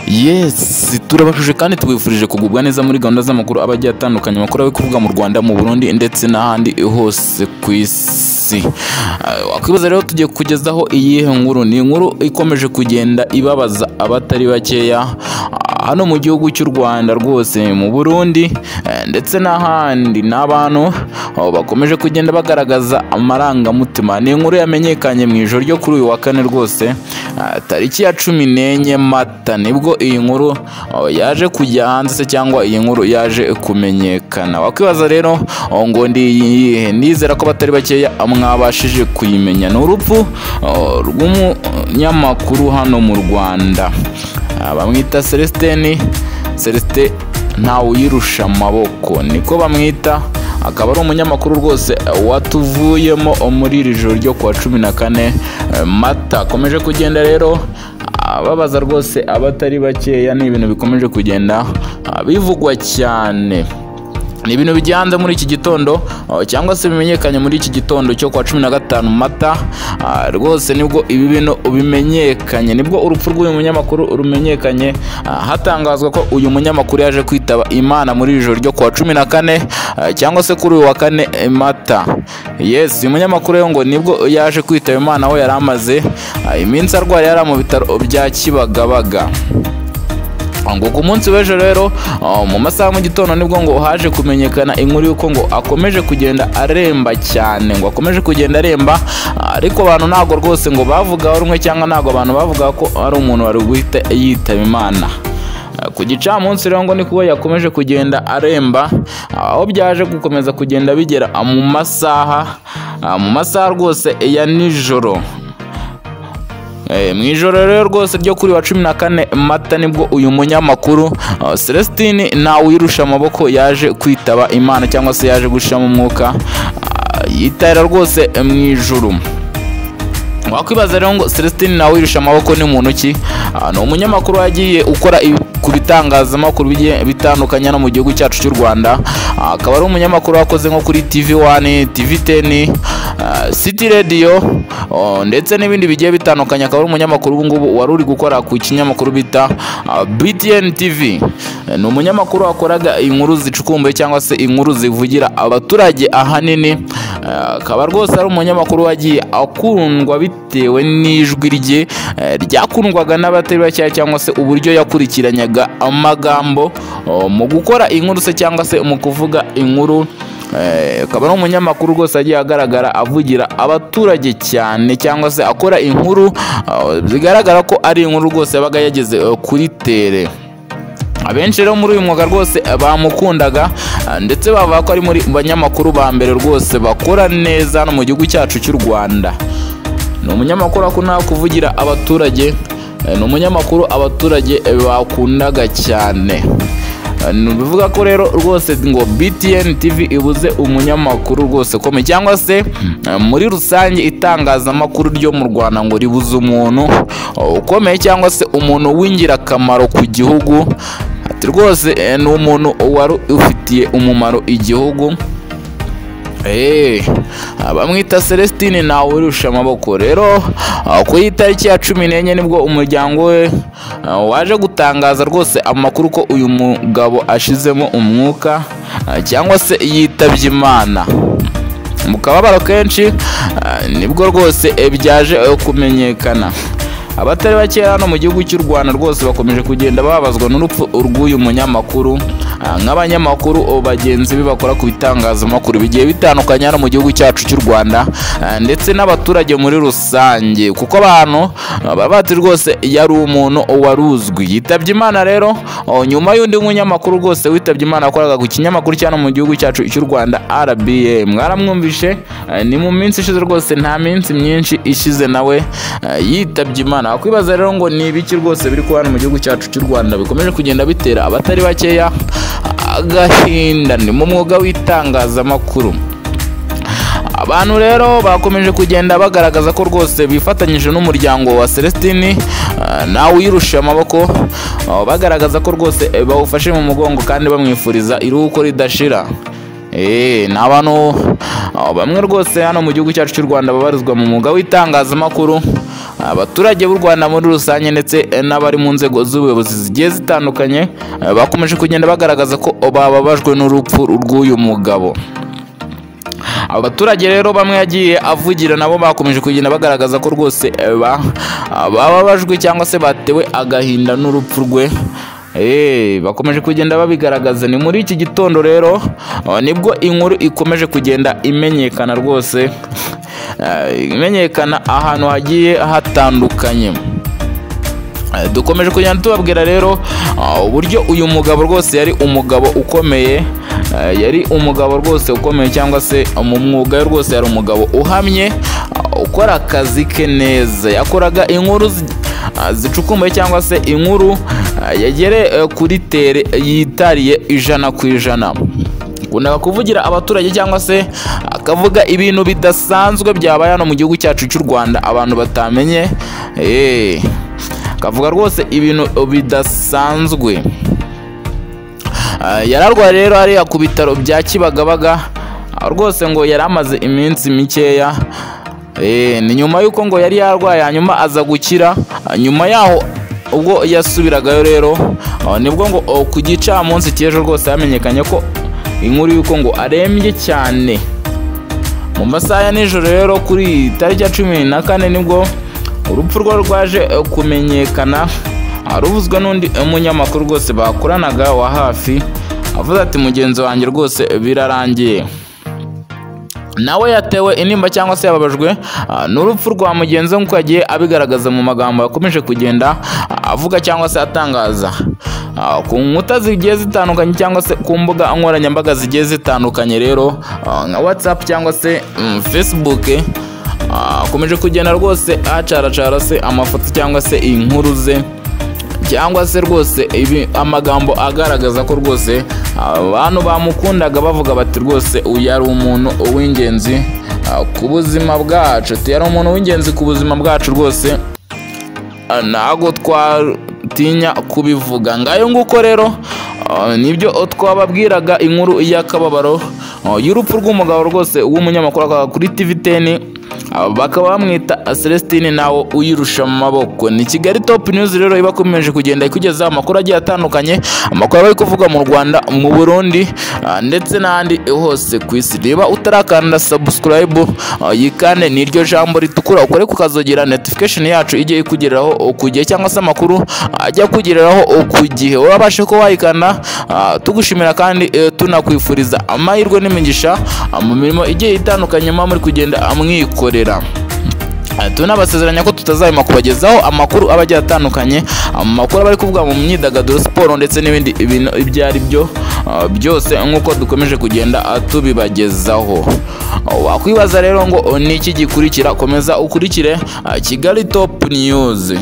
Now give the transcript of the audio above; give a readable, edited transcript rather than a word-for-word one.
Yes, turabashuje kandi tubifurije kugubwa neza muri gahunda z'amakuru aba agiye atandukanye, amakuru ari kuvuga mu Rwanda, mu Burundi ndetse n'ahandi hose ku isi. Wakwibaza rero tugiye kugezaho iyihe nkuru? Ni inkuru ikomeje kugenda ibabaza abatari bakeya hano mu gihugu cy'u Rwanda rwose, mu Burundi ndetse n'ahandi. N'abantu bakomeje kugenda bagaragaza amarangamutima. Ni inkuru yamenyekanye mu ijoro ryo kuri uyu wa kane rwose, tariki ya 14 Mata, nibwo iyi nkuru yaje kujya hanze se cyangwa iyi nkuru yaje kumenyekana. Wakwibaza rero ngo ndi iyihe? Nizera ko batari bakeya mwabashije kuyimenya. Ni urupfu rw'umunyamakuru hano mu Rwanda, bamwita Celestin Ntawuyirusha amaboko, niko bamwita. Akaba ari umunyamakuru rwose watuvuyemo muri iri joro ryo kuwa 14 Mata. Akomeje kugenda rero ababaza rwose abatari bakeya. Ni ibintu bikomeje kugenda bivugwa cyane, ni ibintu bijyanze muri iki gitondo cyangwa se bimenyekanye muri iki gitondo cyo kwa 15 Mata. Rwose nibwo ibi bintu bimenyekanye, nibwo urupfu rw'uyu munyamakuru rumenyekanye, hatangazwa ko uyu munyamakuru yaje kwitaba Imana muri ijoro ryo kwa 14 cyangwa se kuri uyu wa kane Mata. Yes, uyu munyamakuru rero ngo nibwo yaje kwitaba Imana aho yari amaze iminsi arwaye, yari mu bitaro bya Kibagabaga. Ngo ku munsi w'ejo rero mu masaha mu gitondo nibwo ngo haje kumenyekana inkuru y'uko ngo akomeje kugenda aremba cyane, ngo akomeje kugenda aremba, ariko abantu ntago rwose ngo bavugaho rumwe cyangwa ntago abantu bavuga ko ari umuntu wari guhita yitaba Imana. Ku gicamunsi rero ngo niko yakomeje kugenda aremba, aho byaje gukomeza kugenda bigera mu masaha rwose ya nijoro. Mu ijoro rero rwose ryo kuri wa 14 Mata nibwo uyu munyamakuru Celestin Ntawuyirusha amaboko yaje kwitaba Imana cyangwa se yaje gushiramo umwuka, yitahira rwose mu ijuru. Wakwibaza rero ngo Celestin Ntawuyirusha amaboko ni muntu ki? Ni umunyamakuru wagiye ukora ku bitangazamakuru bigiye bitandukanye no mu gihugu cyacu cy'u Rwanda. Akaba ari umunyamakuru wakoze nko kuri TV1, TV10, City Radio ndetse n'ibindi bigiye bitandukanye. Akaba ari umunyamakuru ubu ngubu wari uri gukora ku kinyamakuru bita BTN TV. Ni umunyamakuru wakoraga inkuru zicukumbuye cyangwa se inkuru zivugira abaturage ahanini. Akaba rwose ari umunyamakuru wagiye akundwa bitewe n'ijwi rye ryakundwaga n'abatari bakeya cyangwa se uburyo yakurikiranyaga amagambo mu gukora inkuru se cyangwa se mu kuvuga inkuru. Akaba ari umunyamakuru rwose agiye agaragara avugira abaturage cyane cyangwa se akora inkuru bigaragara ko ari inkuru rwose yabaga yageze kuri tere. Abenshi rero muri uyu mwuga rwose bamukundaga ndetse bavuga ko ari muri banyamakuru ba mbere rwose bakora neza no mu gihugu cyacu cy'u Rwanda. Ni umunyamakuru akunda kuvugira abaturage, ni umunyamakuru abaturage bakundaga cyane. Bivuga ko rero rwose ngo BTN TV ibuze umunyamakuru rwose kome cyangwa se muri rusange itangazamakuru ryo mu Rwanda ngo ribuze umuntu ukomeye cyangwa se umuntu w'ingirakamaro ku gihugu. Ati rwose ni umuntu wari ufitiye umumaro igihugu. Bamwita Celestin Ntawuyirusha amaboko. Rero ku itariki ya 14 nibwo umuryango we waje gutangaza rwose amakuru ko uyu mugabo ashizemo umwuka cyangwa se yitabye Imana. Mu kababaro kenshi nibwo rwose byaje kumenyekana. Abatari bakeya hano mu gihugu cy'u Rwanda rwose bakomeje kugenda babazwa n'urupfu rw'uyu munyamakuru, nk'abanyamakuru bagenzi be bakora ku bitangazamakuru bigiye bitandukanye hano mu gihugu cyacu cy'u Rwanda ndetse n'abaturage muri rusange, kuko abantu baba bati rwose yari umuntu waruzwi yitabye Imana. Rero nyuma y'undi munyamakuru rwose witabye Imana akoraga ku kinyamakuru cyane mu gihugu cyacu cy'u Rwanda RBA, mwaramwumvishe ni mu minsi ishize rwose, nta minsi myinshi ishize nawe yitabye Imana. Wakwibaza rero ngo ni ibiki rwose biri kuba hano mu gihugu cyacu cy'u Rwanda bikomeje kugenda bitera abatari bakeya agahinda. Ni mu mwuga w'itangazamakuru. Abantu rero bakomeje kugenda bagaragaza ko rwose bifatanyije n'umuryango wa Celestin Ntawuyirusha amaboko, bagaragaza ko rwose bawufashe mu mugongo kandi bamwifuriza iruhuko ridashira. Ni abantu bamwe rwose hano mu gihugu cyacu cy'u Rwanda babarizwa mu mwuga w'itangazamakuru, abaturage b'u Rwanda muri rusange ndetse n'abari mu nzego z'ubuyobozi zigiye zitandukanye bakomeje kugenda bagaragaza ko bababajwe n'urupfu rw'uyu mugabo. Abaturage rero bamwe yagiye avugira nabo bakomeje kugenda bagaragaza ko rwose bababajwe cyangwa se batewe agahinda n'urupfu rwe. Bakomeje kugenda babigaragaza. Ni muri iki gitondo rero nibwo inkuru ikomeje kugenda imenyekana rwose, imenyekana ahantu hagiye hatandukanye. Dukomeje kugenda tubabwira rero uburyo uyu mugabo rwose yari umugabo ukomeye, yari umugabo rwose ukomeye cyangwa se mu mwuga rwose yari umugabo uhamye, ukora akazi ke neza. Yakoraga inkuru zicukumbuye cyangwa se inkuru yagere kuri tere yitariye 100%. Akundaga kuvugira abaturage cyangwa se akavuga ibintu bidasanzwe byabaye hano mu gihugu cyacu cy'u Rwanda abantu batamenye. Akavuga rwose ibintu bidasanzwe. Yararwaye rero hariya ku bitaro bya Kibagabaga rwose ngo yari amaze iminsi mikeya. Ni nyuma y'uko ngo yari yarwaye hanyuma aza gukira. Nyuma yaho ubwo yasubiragayo rero nibwo ngo ku gicamunsi cy'ejo rwose yamenyekanye ko inkuru y'uko ngo arembye cyane. Mu masaha ya nijoro rero kuri tariki ya 14 nibwo urupfu rwe rwaje kumenyekana, ruvuzwe n'undi munyamakuru rwose bakoranaga wa hafi, avuze ati mugenzi wanjye rwose birarangiye. Nawe yatewe intimba cyangwa se yababajwe n'urupfu rwa mugenzi we nk'uko yagiye abigaragaza mu magambo yakomeje kugenda avuga cyangwa se atangaza ku nkuta zigiye zitandukanye cyangwa se ku mbuga nkoranyambaga zigiye zitandukanye rero nka WhatsApp cyangwa se Facebook. Akomeje kugenda rwose acaracara se amafoto cyangwa se inkuru ze cyangwa se rwose amagambo agaragaza ko rwose abantu bamukundaga bavuga bati rwose uyu ari umuntu w'ingenzi ku buzima bwacu, yari umuntu w'ingenzi ku buzima bwacu rwose, ntago twatinya kubivuga. Ngayo nguko rero nibyo twababwiraga inkuru y'akababaro y'urupfu rw'umugabo rwose w'umunyamakuru kuri TV10, bakaba bamwita Celestine nawe uyirusha amaboko. Ni Kigali Top News rero ibakomeje kugenda ikugezaho amakuru agiye atandukanye, amakuru ari kuvuga mu Rwanda, mu Burundi ndetse n'ahandi hose ku isi. Niba utarakanda subscribe yikande niryo jambo ritukura ukore kukazogera notification yacu ijye ikugeraho ku gihe cyangwa se amakuru ajya kugereraho ku gihe wabashe ko wayikanda. Tugushimira kandi tunakwifuriza amahirwe n'imigisha mu mirimo igiye itandukanye muri kugenda amwikorera. Tunabasezeranya ko tutazahema kubagezaho amakuru aba agiye atandukanye, amakuru aba ari kuvuga mu myidagaduro, siporo ndetse n'ibindi ibintu ibyo ari byo byose nk'uko dukomeje kugenda tubibagezaho. Wakwibaza rero ngo ni iki gikurikira? Komeza ukurikire Kigali Top News.